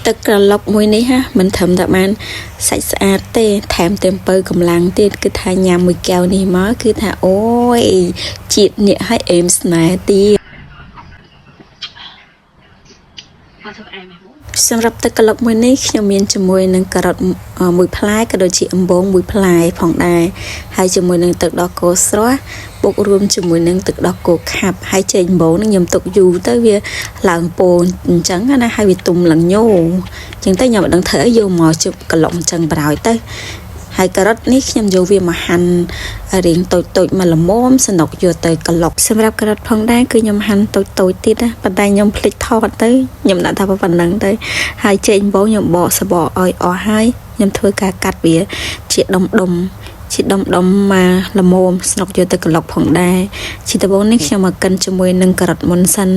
ទឹកក្រឡុកមួយនេះហាមិនត្រឹមតែបានសាច់ស្អាតទេថែមទាំងពៅកម្លាំងទៀតគឺថាញ៉ាំមួយកែវនេះមកគឺថាអូយជាតិញាក់ឲ្យអេមស្នេហ៍ទៀត អត់ធ្វើអែមហ៎ សម្រាប់ទឹកក្រឡុកមួយនេះខ្ញុំមានជាមួយនឹងការ៉ុតមួយផ្លែក៏ដូចជាអំបូងមួយផ្លែផងដែរហើយជាមួយនឹងទឹកដោះគោស្រស់បុករួមជាមួយនឹងទឹកដោះគោខាប់ហើយចេកអំបូងនឹងខ្ញុំទុកយូរទៅវាឡើងពោអញ្ចឹងណាហើយវាទុំឡើងញោអញ្ចឹងទៅខ្ញុំមិនដឹងធ្វើអីយកមកជប់ក្រឡុកអញ្ចឹងប្រហើយទៅហើយការ៉ុតនេះខ្ញុំយកវាមកហាន់រាងតូចៗមកល្មមសនុកយកទៅក្រឡុកសម្រាប់ការ៉ុតផងដែរគឺខ្ញុំហាន់តូចៗទៀតណាប៉ុន្តែខ្ញុំភ្លេចថតទៅខ្ញុំដាក់ថាប៉ុណ្្នឹងទៅហើយចេកអំបូងខ្ញុំបកសបកឲ្យអស់ហើយខ្ញុំធ្វើការកាត់វាជាដុំដុំជាដុំដុំមកល្មមស្នុកយកទៅក្រឡុកផងដែរជាដំបូងនេះខ្ញុំមកកិនជាមួយនឹងការ៉ុតមុនសិន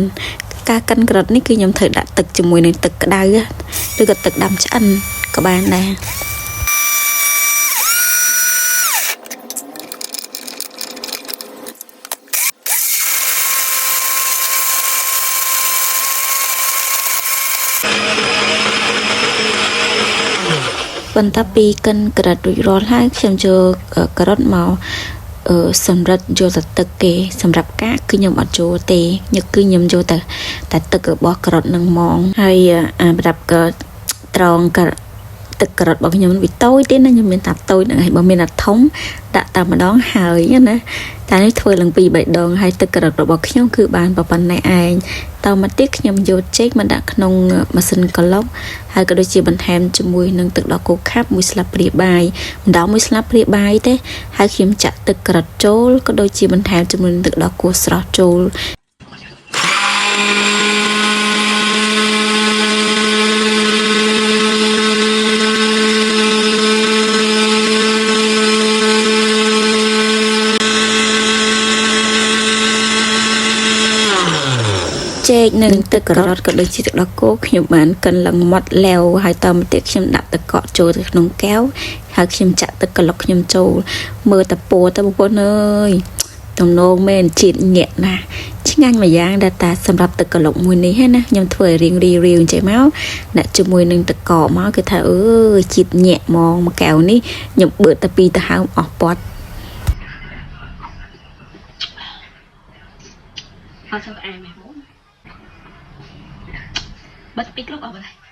ការកិនការ៉ុតនេះគឺខ្ញុំត្រូវដាក់ទឹកជាមួយនឹងទឹកក្តៅឬក៏ទឹកដាំឆ្អិនក៏បានដែរ បន្ទាប់ពីកិនការ៉ុតរួចរាល់ហើយខ្ញុំយកការ៉ុតមកសម្រិតយកទៅទឹកគេសម្រាប់កាកគឺខ្ញុំអត់ចូលទេញឹកគឺខ្ញុំយកទៅតែទឹករបស់ការ៉ុតនឹងហ្មងហើយអាប្រដាប់ក៏ត្រង់ក៏ទឹកការ៉ុតរបស់ខ្ញុំវាតូចទេណាខ្ញុំមានតាតូចហ្នឹងហើយបើមានតាធំដាក់តែម្ដងហើយណាតែនេះធ្វើឡើង2 3ដងហើយទឹកការ៉ុតរបស់ខ្ញុំគឺបានប៉ុណ្ណេះឯងតមកទៀតខ្ញុំយកចេកមកដាក់ក្នុងម៉ាស៊ីនក្រឡុកហើយក៏ដូចជាបន្ថែមជាមួយនឹងទឹកដោះគោខាប់មួយស្លាបព្រាបាយមិនដល់មួយស្លាបព្រាបាយទេហើយខ្ញុំចាក់ទឹកការ៉ុតចូលក៏ដូចជាបន្ថែមជាមួយនឹងទឹកដោះគោស្រស់ចូលចេកនិងទឹកការ៉ុតក៏ដូចជាទឹកដោះគោខ្ញុំបានកិនឡើងម៉ត់លាវហើយតមកទៀតខ្ញុំដាក់ទឹកកកចូលទៅក្នុងកែវហើយខ្ញុំចាក់ទឹកក្រឡុកខ្ញុំចូលមើលតែពណ៌ទៅបងប្អូនអើយទំនងមែនជាតិញាក់ណាស់ឆ្ងាញ់មួយយ៉ាងដែលតាសម្រាប់ទឹកក្រឡុកមួយនេះណាខ្ញុំធ្វើឲ្យរៀងរីរាវអញ្ចឹងមកដាក់ជាមួយនឹងទឹកកកមកគឺថាអើយជាតិញាក់ហ្មងមួយកែវនេះខ្ញុំបឺតតែពីរទៅហើមអស់ពាត់ អត់ធ្វើអែមហ៎បិទពីគ្រប់អស់ហើយ